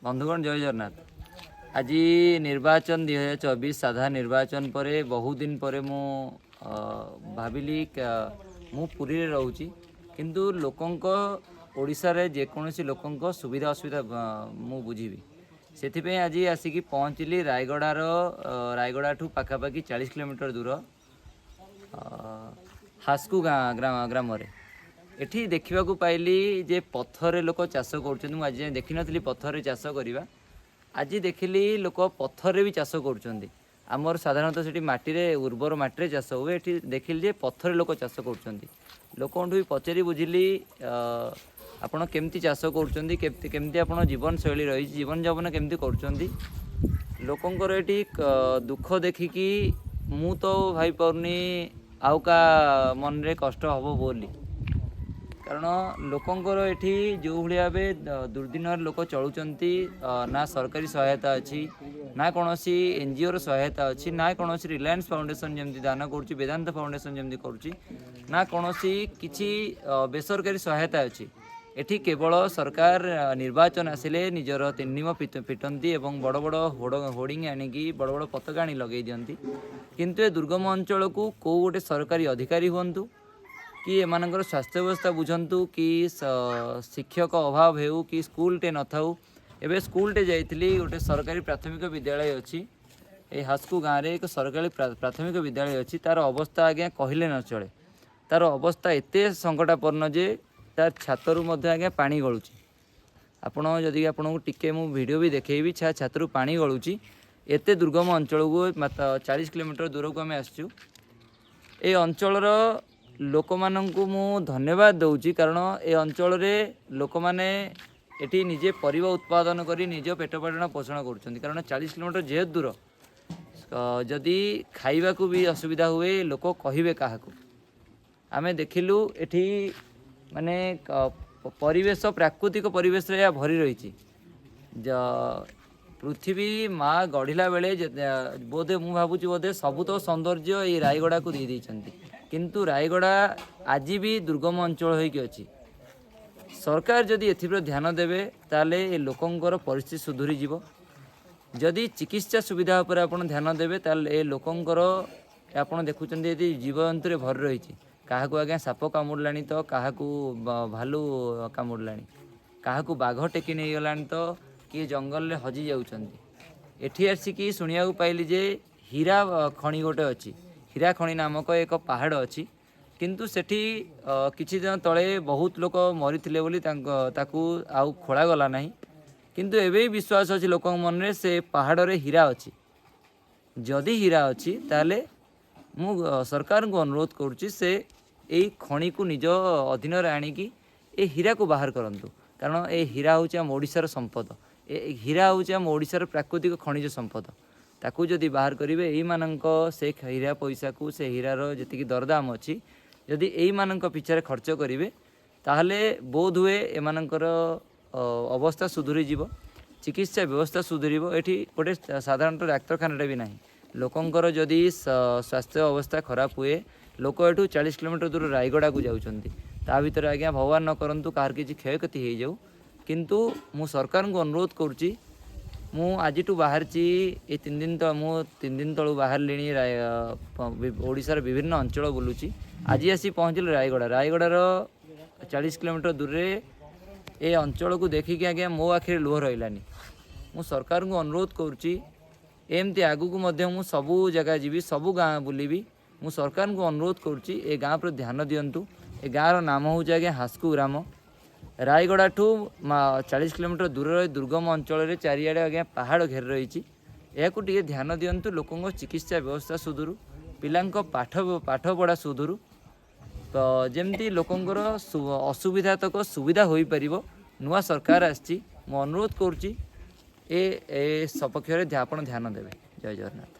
ବନ୍ଧୁଗଣ, ଜୟ ଜଗନ୍ନାଥ। ଆଜି ନିର୍ବାଚନ 2024 ସାଧାରଣ ନିର୍ବାଚନ ପରେ ବହୁତ ଦିନ ପରେ ମୁଁ ଭାବିଲି ମୁଁ ପୁରୀରେ ରହୁଛି, କିନ୍ତୁ ଲୋକଙ୍କ ଓଡ଼ିଶାରେ ଯେକୌଣସି ଲୋକଙ୍କ ସୁବିଧା ଅସୁବିଧା ମୁଁ ବୁଝିବି। ସେଥିପାଇଁ ଆଜି ଆସିକି ପହଞ୍ଚିଲି ରାୟଗଡ଼ାର, ରାୟଗଡ଼ାଠୁ ପାଖାପାଖି 40 କିଲୋମିଟର ଦୂର ହାସ୍କୁ ଗାଁ ଗ୍ରାମରେ। ଏଠି ଦେଖିବାକୁ ପାଇଲି ଯେ ପଥରରେ ଲୋକ ଚାଷ କରୁଛନ୍ତି। ମୁଁ ଆଜି ଯାଏଁ ଦେଖିନଥିଲି ପଥରରେ ଚାଷ କରିବା। ଆଜି ଦେଖିଲି ଲୋକ ପଥରରେ ବି ଚାଷ କରୁଛନ୍ତି। ଆମର ସାଧାରଣତଃ ସେଠି ମାଟିରେ, ଉର୍ବର ମାଟିରେ ଚାଷ ହୁଏ। ଏଠି ଦେଖିଲି ଯେ ପଥରରେ ଲୋକ ଚାଷ କରୁଛନ୍ତି। ଲୋକଙ୍କଠୁ ବି ପଚାରି ବୁଝିଲି, ଆପଣ କେମିତି ଚାଷ କରୁଛନ୍ତି, କେମିତି କେମିତି ଆପଣ ଜୀବନଶୈଳୀ ରହିଛି, ଜୀବନଯାପନ କେମିତି କରୁଛନ୍ତି। ଲୋକଙ୍କର ଏଠି ଦୁଃଖ ଦେଖିକି ମୁଁ ତ ଭାବିପାରୁନି ଆଉ କାହା ମନରେ କଷ୍ଟ ହେବ ବୋଲି। କାରଣ ଲୋକଙ୍କର ଏଠି ଯେଉଁ ଭଳି ଭାବେ ଦୁର୍ଦିନରେ ଲୋକ ଚଳୁଛନ୍ତି, ନା ସରକାରୀ ସହାୟତା ଅଛି, ନା କୌଣସି ଏନ୍ଜିଓର ସହାୟତା ଅଛି, ନା କୌଣସି ରିଲାଏନ୍ସ ଫାଉଣ୍ଡେସନ୍ ଯେମିତି ଦାନ କରୁଛି, ବେଦାନ୍ତ ଫାଉଣ୍ଡେସନ୍ ଯେମିତି କରୁଛି, ନା କୌଣସି କିଛି ବେସରକାରୀ ସହାୟତା ଅଛି। ଏଠି କେବଳ ସରକାର ନିର୍ବାଚନ ଆସିଲେ ନିଜର ତିନିମ ପିଟନ୍ତି ଏବଂ ବଡ଼ ବଡ଼ ହୋର୍ଡ଼ିଂ ଆଣିକି, ବଡ଼ ବଡ଼ ପତାକା ଆଣି ଲଗେଇ ଦିଅନ୍ତି। କିନ୍ତୁ ଏ ଦୁର୍ଗମ ଅଞ୍ଚଳକୁ କେଉଁ ଗୋଟେ ସରକାରୀ ଅଧିକାରୀ ହୁଅନ୍ତୁ କି ଏମାନଙ୍କର ସ୍ୱାସ୍ଥ୍ୟ ବ୍ୟବସ୍ଥା ବୁଝନ୍ତୁ କି ଶିକ୍ଷକ ଅଭାବ ହେଉ କି ସ୍କୁଲଟେ ନଥାଉ। ଏବେ ସ୍କୁଲଟେ ଯାଇଥିଲି, ଗୋଟେ ସରକାରୀ ପ୍ରାଥମିକ ବିଦ୍ୟାଳୟ ଅଛି। ଏଇ ହାସ୍କୁ ଗାଁରେ ଏକ ସରକାରୀ ପ୍ରାଥମିକ ବିଦ୍ୟାଳୟ ଅଛି। ତାର ଅବସ୍ଥା ଆଜ୍ଞା କହିଲେ ନ ଚଳେ। ତାର ଅବସ୍ଥା ଏତେ ସଙ୍କଟାପନ୍ନ ଯେ ତାର ଛାତରୁ ମଧ୍ୟ ଆଜ୍ଞା ପାଣି ଗଳୁଛି। ଆପଣ ଯଦି ଆପଣଙ୍କୁ ଟିକେ ମୁଁ ଭିଡ଼ିଓ ବି ଦେଖେଇବି, ଛାତରୁ ପାଣି ଗଳୁଛି। ଏତେ ଦୁର୍ଗମ ଅଞ୍ଚଳକୁ 40 କିଲୋମିଟର ଦୂରକୁ ଆମେ ଆସିଛୁ। ଏ ଅଞ୍ଚଳର ଲୋକମାନଙ୍କୁ ମୁଁ ଧନ୍ୟବାଦ ଦେଉଛି, କାରଣ ଏ ଅଞ୍ଚଳରେ ଲୋକମାନେ ଏଠି ନିଜେ ପରିବା ଉତ୍ପାଦନ କରି ନିଜ ପେଟ ପାଟଣା ପୋଷଣ କରୁଛନ୍ତି। କାରଣ 40 କିଲୋମିଟର ଯେହେତୁ ଦୂର, ଯଦି ଖାଇବାକୁ ବି ଅସୁବିଧା ହୁଏ, ଲୋକ କହିବେ କାହାକୁ? ଆମେ ଦେଖିଲୁ ଏଠି ମାନେ ପରିବେଶ, ପ୍ରାକୃତିକ ପରିବେଶରେ ଏହା ଭରି ରହିଛି। ପୃଥିବୀ ମା ଗଢ଼ିଲା ବେଳେ ବୋଧେ ମୁଁ ଭାବୁଛି ବୋଧେ ସବୁ ତ ସୌନ୍ଦର୍ଯ୍ୟ ଏଇ ରାୟଗଡ଼ାକୁ ଦେଇ ଦେଇଛନ୍ତି। କିନ୍ତୁ ରାୟଗଡ଼ା ଆଜି ବି ଦୁର୍ଗମ ଅଞ୍ଚଳ ହୋଇକି ଅଛି। ସରକାର ଯଦି ଏଥିପ୍ରତି ଧ୍ୟାନ ଦେବେ, ତାହେଲେ ଏ ଲୋକଙ୍କର ପରିସ୍ଥିତି ସୁଧୁରିଯିବ। ଯଦି ଚିକିତ୍ସା ସୁବିଧା ଉପରେ ଆପଣ ଧ୍ୟାନ ଦେବେ, ତାହେଲେ ଏ ଲୋକଙ୍କର, ଆପଣ ଦେଖୁଛନ୍ତି ଏଠି ଜୀବଜନ୍ତୁରେ ଭରି ରହିଛି। କାହାକୁ ଆଜ୍ଞା ସାପ କାମୁଡ଼ିଲାଣି ତ କାହାକୁ ଭାଲୁ କାମୁଡ଼ିଲାଣି, କାହାକୁ ବାଘ ଟେକି ନେଇଗଲାଣି ତ କିଏ ଜଙ୍ଗଲରେ ହଜି ଯାଉଛନ୍ତି। ଏଠି ଆସିକି ଶୁଣିବାକୁ ପାଇଲି ଯେ ହୀରା ଖଣି ଗୋଟେ ଅଛି, ହୀରା ଖଣି ନାମକ ଏକ ପାହାଡ଼ ଅଛି। କିନ୍ତୁ ସେଠି କିଛି ଦିନ ତଳେ ବହୁତ ଲୋକ ମରିଥିଲେ ବୋଲି ତାକୁ ଆଉ ଖୋଳାଗଲା ନାହିଁ। କିନ୍ତୁ ଏବେ ବି ବିଶ୍ୱାସ ଅଛି ଲୋକଙ୍କ ମନରେ, ସେ ପାହାଡ଼ରେ ହୀରା ଅଛି। ଯଦି ହୀରା ଅଛି, ତାହେଲେ ମୁଁ ସରକାରଙ୍କୁ ଅନୁରୋଧ କରୁଛି, ସେ ଏଇ ଖଣିକୁ ନିଜ ଅଧୀନରେ ଆଣିକି ଏ ହୀରାକୁ ବାହାର କରନ୍ତୁ। କାରଣ ଏ ହୀରା ହେଉଛି ଆମ ଓଡ଼ିଶାର ସମ୍ପଦ। ଏ ହୀରା ହେଉଛି ଆମ ଓଡ଼ିଶାର ପ୍ରାକୃତିକ ଖଣିଜ ସମ୍ପଦ। ତାକୁ ଯଦି ବାହାର କରିବେ, ଏଇମାନଙ୍କ ସେ ହୀରା ପଇସାକୁ, ସେ ହୀରାର ଯେତିକି ଦରଦାମ ଅଛି, ଯଦି ଏଇମାନଙ୍କ ପିଛାରେ ଖର୍ଚ୍ଚ କରିବେ, ତାହେଲେ ବୋଧ ହୁଏ ଏମାନଙ୍କର ଅବସ୍ଥା ସୁଧୁରିଯିବ, ଚିକିତ୍ସା ବ୍ୟବସ୍ଥା ସୁଧୁରିବ। ଏଠି ଗୋଟେ ସାଧାରଣତଃ ଡାକ୍ତରଖାନାଟା ବି ନାହିଁ। ଲୋକଙ୍କର ଯଦି ସ୍ୱାସ୍ଥ୍ୟ ଅବସ୍ଥା ଖରାପ ହୁଏ, ଲୋକ ଏଠୁ 40 କିଲୋମିଟର ଦୂର ରାୟଗଡ଼ାକୁ ଯାଉଛନ୍ତି। ତା ଭିତରେ ଆଜ୍ଞା ଭଗବାନ ନ କରନ୍ତୁ କାହାର କିଛି କ୍ଷୟକ୍ଷତି ହେଇଯାଉ, କିନ୍ତୁ ମୁଁ ସରକାରଙ୍କୁ ଅନୁରୋଧ କରୁଛି। ମୁଁ ଆଜିଠୁ ବାହାରିଛି, ଏ 3 ଦିନ ତ ମୁଁ 3 ଦିନ ତଳୁ ବାହାରିଲିଣି, ଓଡ଼ିଶାର ବିଭିନ୍ନ ଅଞ୍ଚଳ ବୁଲୁଛି। ଆଜି ଆସି ପହଞ୍ଚିଲି ରାୟଗଡ଼ା। ରାୟଗଡ଼ାର 40 କିଲୋମିଟର ଦୂରରେ ଏ ଅଞ୍ଚଳକୁ ଦେଖିକି ଆଜ୍ଞା ମୋ ଆଖିରେ ଲୁହ ରହିଲାନି। ମୁଁ ସରକାରଙ୍କୁ ଅନୁରୋଧ କରୁଛି, ଏମିତି ଆଗକୁ ମଧ୍ୟ ମୁଁ ସବୁ ଜାଗା ଯିବି, ସବୁ ଗାଁ ବୁଲିବି। ମୁଁ ସରକାରଙ୍କୁ ଅନୁରୋଧ କରୁଛି, ଏ ଗାଁ ପ୍ରତି ଧ୍ୟାନ ଦିଅନ୍ତୁ। ଏ ଗାଁର ନାମ ହେଉଛି ଆଜ୍ଞା ହାସ୍କୁ ଗ୍ରାମ। ରାୟଗଡ଼ାଠୁ 40 କିଲୋମିଟର ଦୂରରେ, ଦୁର୍ଗମ ଅଞ୍ଚଳରେ, ଚାରିଆଡ଼େ ଆଜ୍ଞା ପାହାଡ଼ ଘେରି ରହିଛି। ଏହାକୁ ଟିକେ ଧ୍ୟାନ ଦିଅନ୍ତୁ। ଲୋକଙ୍କ ଚିକିତ୍ସା ବ୍ୟବସ୍ଥା ସୁଧୁରୁ, ପିଲାଙ୍କ ପାଠପଢ଼ା ସୁଧୁରୁ, ତ ଯେମିତି ଲୋକଙ୍କର ଅସୁବିଧା ତକ ସୁବିଧା ହୋଇପାରିବ। ନୂଆ ସରକାର ଆସିଛି, ମୁଁ ଅନୁରୋଧ କରୁଛି ଏ ସପକ୍ଷରେ ଆପଣ ଧ୍ୟାନ ଦେବେ। ଜୟ ଜଗନ୍ନାଥ।